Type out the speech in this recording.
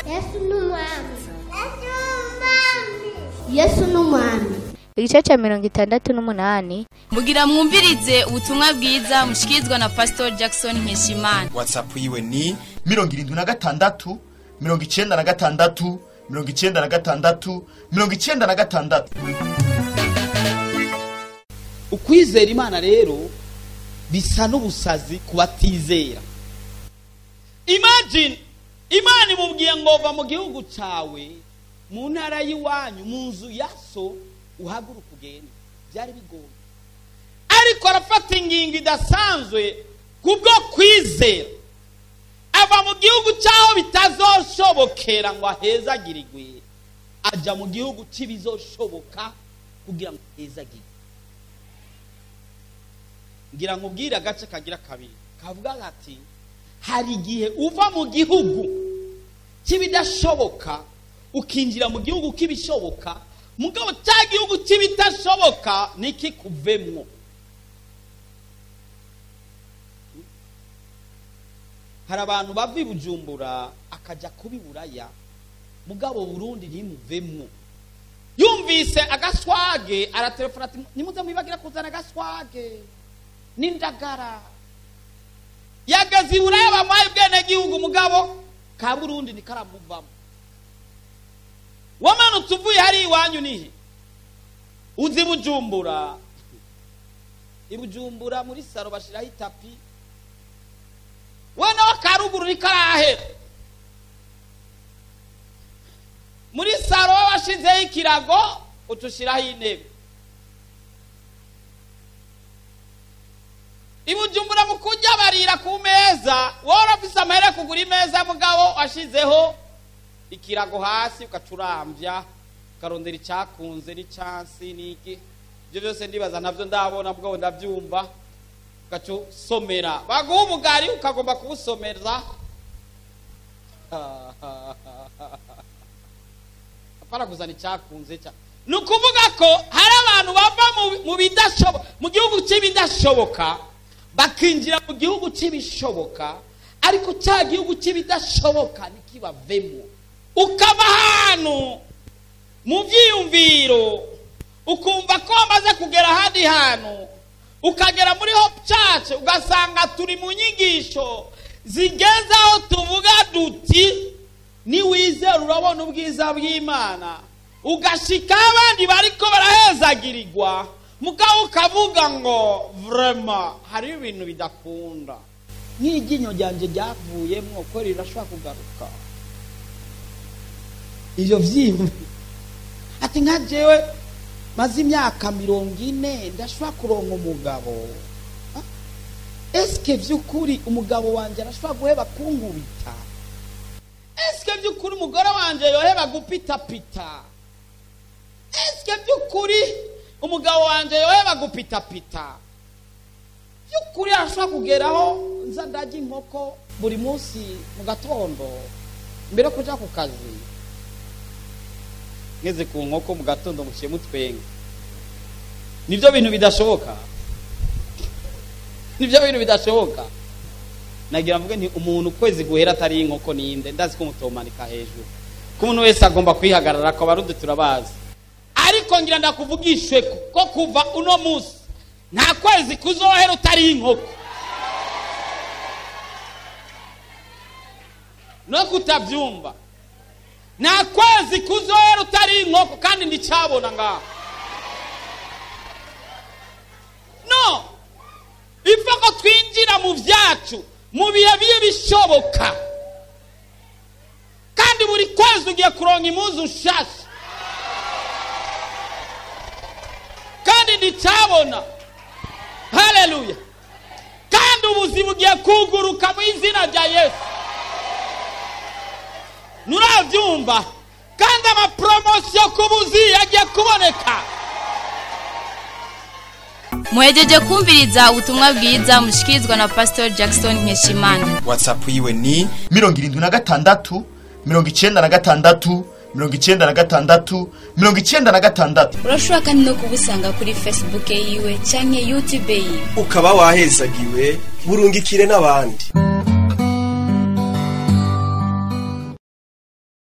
Yesu ni umwami. Yesu ni umwami. Igice cya 68. Mugira mwumvirize ubutumwa bwiza mushikirizwa na Pastor Jackson Nkeshimana. WhatsApp yiwe ni 76 96 96 96. Ukwizera Imana rero bisa n'ubusazi kubatizera. Imagine Imana imubwiye ngo va mu gihugu cyawe, mu ntara y'iwanyu, mu nzu ya so, uhaguruka ugende. Byari bigoye, ariko arafata ingingo idasanzwe kubwo kwizera, ava mu gihugu cyaho bitazoshobokera ngo ahezagirirwe, ajya mu gihugu cy'ibizoshoboka kugira ngo ahezagirwe. Ngira ngo ubwire agace kagira kabiri kavuga ati hari igihe uva mu gihugu cy'ibidashoboka ukinjira mu gihugu cy'ibishoboka, mugabo cya gihugu cy'ibidashoboka nikikuvemwo. Hari abantu bava i Bujumbura akajya kubiburaya, mugabo Burundi ntimuvemwo. Yumvise agaswage aratelefona ati nimuze mwibagira kuzana agaswage n'indagara. Yagaze i Buraya bamuhaye ubwenegihugu, mugabo ka Burundi nikaramuvamo. Wamanutse uvuye hari iwanyu nihe? Uzi Bujumbura. I Bujumbura muri saro bashiraho itapi, we nawe karuguru nikarahera. Muri saro washizeho ikirago, utushiraho intebe. I Bujumbura mu kurya barira ku meza, wowe urafise amahera kugura imeza, mugabo washizeho ikirago hasi ukacuramvya, ukarondera icyakunze n'icyansi n'iki. Ibyo byose ndibaza ntabyo ndabona, mugabo ndabyumva. Ukacusomera, baguha ubugari ukagomba kubusomera. Apana kuzana icyakunze cya. Ni ukuvuga ko hari abantu bava mu bidashoboka, mu gihugu cy'ibidashoboka, bakinjira mu gihugu cy'ibishoboka, ariko cya gihugu cy'ibidashoboka nikibavemo. Ukaba ahantu mu byiyumviro ukumva ko wamaze kugera ahandi hantu, ukagera muri Hope Church ugasanga turi mu nyigisho zigeze aho tuvuga duti niwizera urabona ubwiza bw'Imana, ugashika abandi bariko barahezagirirwa, mugabo ukavuga ngo vraiment hari ibintu bidakunda, nk'iryinyo ryanje ryavuyemwo ko rirashobora kugaruka. Ivyo vyiyumviro ati nka jewe maze imyaka 40 ndashobora kuronka umugabo. Eske vy'ukuri umugabo wanje arashobora guheba kunkubita? Eske vy'ukuri umugore wanje yoheba gupitapita? Eske vy'ukuri umugabo wanje yoheba gupitapita? Vy'ukuri arashobora kugeraho nza ndarya inkoko buri munsi mu gatondo mbere yo kuja ku kazi? Ngeze ku nkoko mu gatondo mushiye mutwenga. Nivyo bintu bidashoboka. Nivyo bintu bidashoboka. Nagira mvuge nti umuntu kwezi guhera atari inkoko ninde, ndazi ko mutomanika hejuru. Ko umuntu wese agomba kwihagarara ko abarundi turabazi. Ariko ngira ndakuvugishwe ko kuva uno munsi nta kwezi kuzohera utari inkoko. No kutavyumva. Nta kwezi kuzohera utari inkoko, kandi ndicabona ngaho. No, ifa ko twinjira mu vyacu mu bihe biye bishoboka, kandi buri kwezi ugiye kuronka impuzu nshasha, kandi ndicabona. Haleluya! Kandi ubuzima ugiye kuguruka mu izina rya Yesu. Nuravyumva? Kandi amapromosiyo kubuzi yagiye kuboneka. Muhejeje kumviriza ubutumwa bwiza mushikirizwa na Pastor Jackson Nkeshimana. WhatsApp yiwe ni 76 96 96 96. Urashobora kandi no kubusanga kuri Facebook yiwe canke YouTube yiwe. Ukaba wahezagiwe, burungikire n'abandi.